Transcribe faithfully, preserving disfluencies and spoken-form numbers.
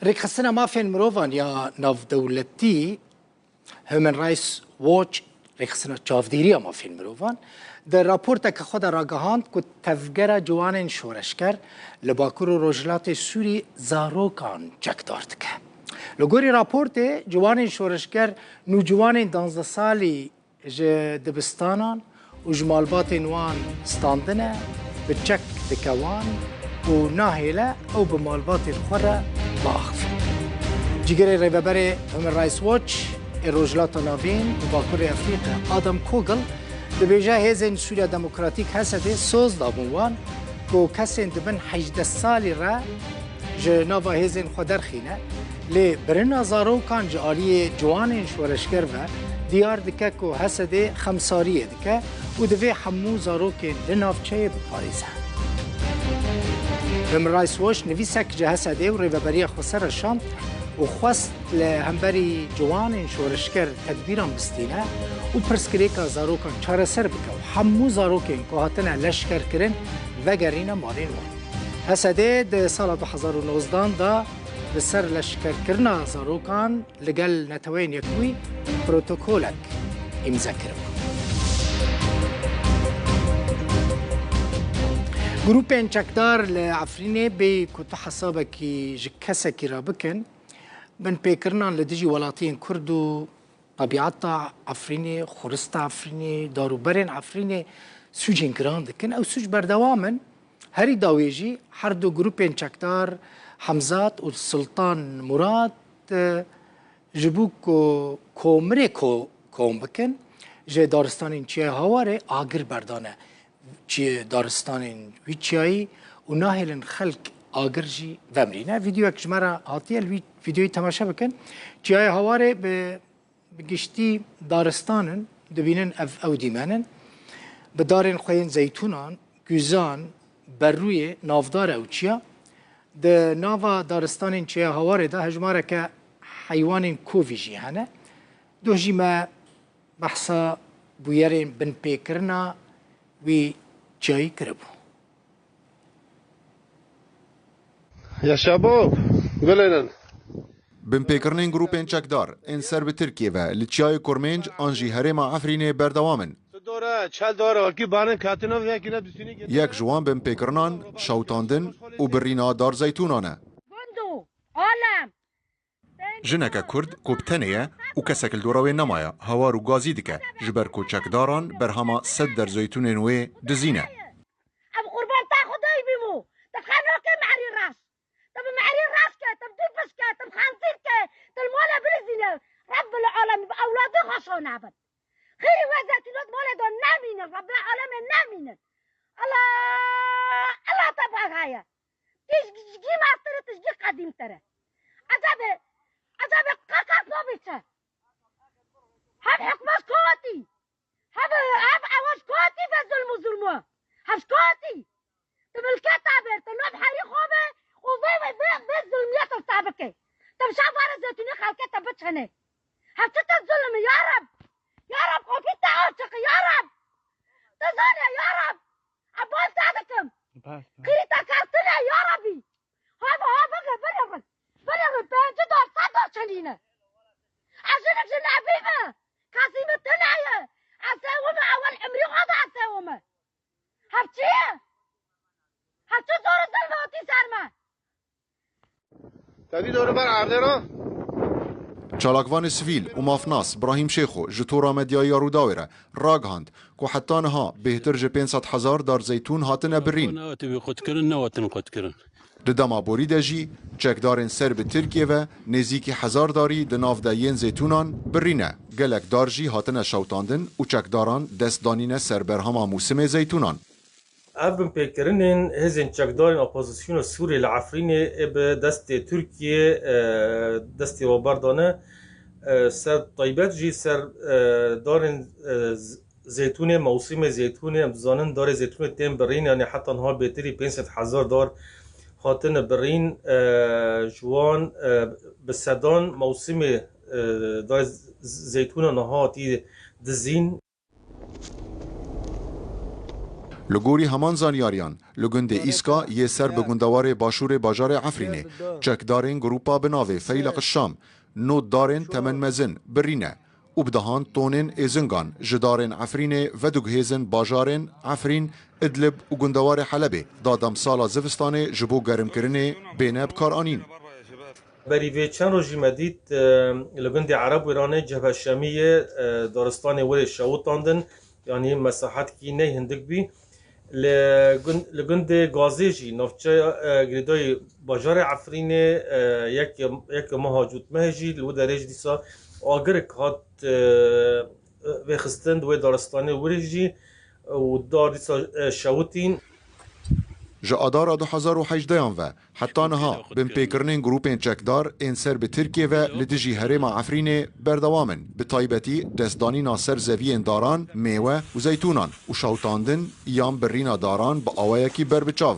Rêkxistina Mafên Mirovan ya Navdewletî, Human Rights Watch, Rêkxistina Çavdêriya Mafên Mirovan, di raporteke xwe de ragihand ku tevgera ciwanên şoreşger li Bakur û Rojhilatê Sûrî zarokan çekdar dike. Li gorî raportê, ciwanên şoreşger nûciwanên danzdeh salî ji dibistanan û ji malbatên wan standine, bi çek dike wan û nahêle ew bi malbatên xwe re biaxivin. Cîgirê rêveberê Human Rights Watch ê Rojhilata Navîn û Bakurê Efrîqya Adam Kogel dibêje, hêzên Sûriya Demokratîk, H S D, soz dabûn wan ku kesên di bin hejdeh salî re ji nava hêzên xwe derxîne, lê birina zarokan ji aliyê ciwanên şoreşger ve diyar dike ku H S D xemsariyê dike û divê hemû zarokên li navçeyê biparêze. Human Rights Watch nivîsek ji H S D û Rêveberiya Xweser re şand û xwest li hemberî ciwanên şoreşger tedbîran bistîne û pirsgirêka zarokan çareser bike û hemû zarokên ku hatine leşkerkirin vegerîne malên wan. H S D di sala du hezar û nozdehan de li ser leşkerkirina zarokan li gel Neteweyên Yekbûyî protokolek îmze kiribû. Grûpên çekdar li Efrînê bêyî ku tu hesabekî ji kesekî re bikin, binpêkirinan li dijî welatiyên Kurd û tebiata Efrînê, xurista Efrînê, darûberên Efrînê sûcên giran dikin. Ew sûc berdewam in. Herî dawê jî her du grûpên çekdar Hemzat û Sultan Murad, e, ji bo ku komirê ko-, kom bikin, ji daristanên Çiyayê Hawarê agir berdane çi-, daristanên wî çiyayî û nahêlin xelk agir jî vemirîne. Vîdeoyek ji me re hatiye, li vî vîdeoyî temaşe bikin. Çiyayê Hawarê bi, bi giştî daristan in, dibînin ev ew dîmen in. Bi darên xwe yên zeytûnan, guzan, berûyê navdar e ew çiya. Di nava daristanên Çiyayê Hawarê de hejmareke heywanên kovî jî hene. Doh jî me behsa bûyerên binpêkirina wî çiyayî kiribû. Yaşa bab, gulênin. Binpêkirinên grûpên çekdar ên ser bi Tirkiyê ve li Çiyayê Kurmênc an jî herêma Efrînê berdewam in. Dore, çel dore, olkî banin katino vekine dusini getirin. Yek ji wan binpêkirinan şewtandin û birîna dar zeytûnan e. Gundu, alem, Jineke Kurd ku bi tenê ye û kesek li dora wê nemaye, hawar û gazî dike, ji ber ku çekdaran berhema sed der zeytûnên wê dizîne. Em qurban ta Xwedayî bîmo. Te xenokê mehrî reş. Te bi mehrî reş ke, te bi dû pişt ke, te bi xenzîr ke, te li malê bilizîne. Rebbil alemî bi ewladê xweşo nabin. Xêrî we zetînot malê de nemînin, Rebbil alemê nemînin. Allah, Allah te bagaye. Tişt ji gî maftir e, tişt ji gî qedîmtir e. Ecebê, ecebê qaqas navê çi? Hev hikmet kotî. Hev, hev ewa ji kotî ve zulm û zulmû. Hev ji kotî. Tu milketa bir, tu nav herî xwe be û vê, vê, vê, vê zulmiyê tu te bike. Tu bi şevare zeytûnê xelkê te biçine. Hev çi te zulm e, ya Reb? Ya Reb, qopî te açiq, ya Reb. Tu zanî, ya Reb. Ez bal te dikim. Bes, bes. Qîrî te kertine, ya Rebî. Hava, hava, ke binirin. Binirin, pêncî dar, sed dar çelîne. Ez jinik ji nebî me. Kesî min tune ye. Ez sewime, ewel emrî xwe de ez sewime. Hev çi ye? Hev çi zor û zilm hatî ser me? Te dî dore ber erdê re? Çalakvanê sivîl û mafnas Brahîm Şêxo ji tora medyayî ya Rûdawê re ragihand ku heta niha bêhtir ji pênc sed hezar dar zeytûn hatine birîn. Nehatin qutkirin, nehatin qutkirin. Di dema borî de jî çekdarên ser bi Tirkiyê ve nêzîkî hezar darî di nav de yên zeytûnan birîne. Gelek dar jî hatine şewtandin û çekdaran dest danîne ser berhema mûsimê zeytûnan. Ev binpêkirinên hêzên çekdarên opozisyona Sûriyê li Efrînê ê bi destê Tirkiyê, e, destê we berdane, e, ser taybet jî ser, e, darên, e, z-, zeytûnê, mewsîmê zeytûnê, em dizanin darê zeytûnê tên birîn, yanî heta niha bêtirî pênc sed hezar dar hatine birîn, e, ji wan, e, bi sedan mewsîmê, e, darê z-, zeytûna niha hatî dizîn. Li gorî heman zanyariyan, li gundê Îska yê ser bi gundewarê başûrê bajarê Efrînê, çekdarên grûpa bi navê Feyleq Şam, nod darên temen mezin birîne û bi dehan tonên êzingan ji darên Efrînê vediguhêzin bajarên Efrîn, Idlib û gundewarê Helebê da demsala zivistanê ji bo gerimkirinê bêne bikaranîn. Berî vê çend rojî me dît, e, li gundê Ereb Wêranê Cebhe Şemiyê, e, daristanê wirê şewitandin, yanî mesahetkî ney hindik bî. Li gun-, li gundê Gazê jî, navçeya, e, girêdayî bajarê Efrînê, e, yek, yek meha cotmehê jî li wê derê jî dîsa agirik hat, e, vêxistin di wê daristanê wirê jî û dar dîsa, e, şewitîn. Ji adara du hezar û hejdeyan ve heta niha binpêkirinên grûpên çekdar ên ser bi Tirkiyê ve li dijî herêma Efrînê berdewam in, bi taybetî destdanîna ser zeviyên daran, mêwe û zeytûnan û şewitandin yan birîna daran bi awayekî berbiçav.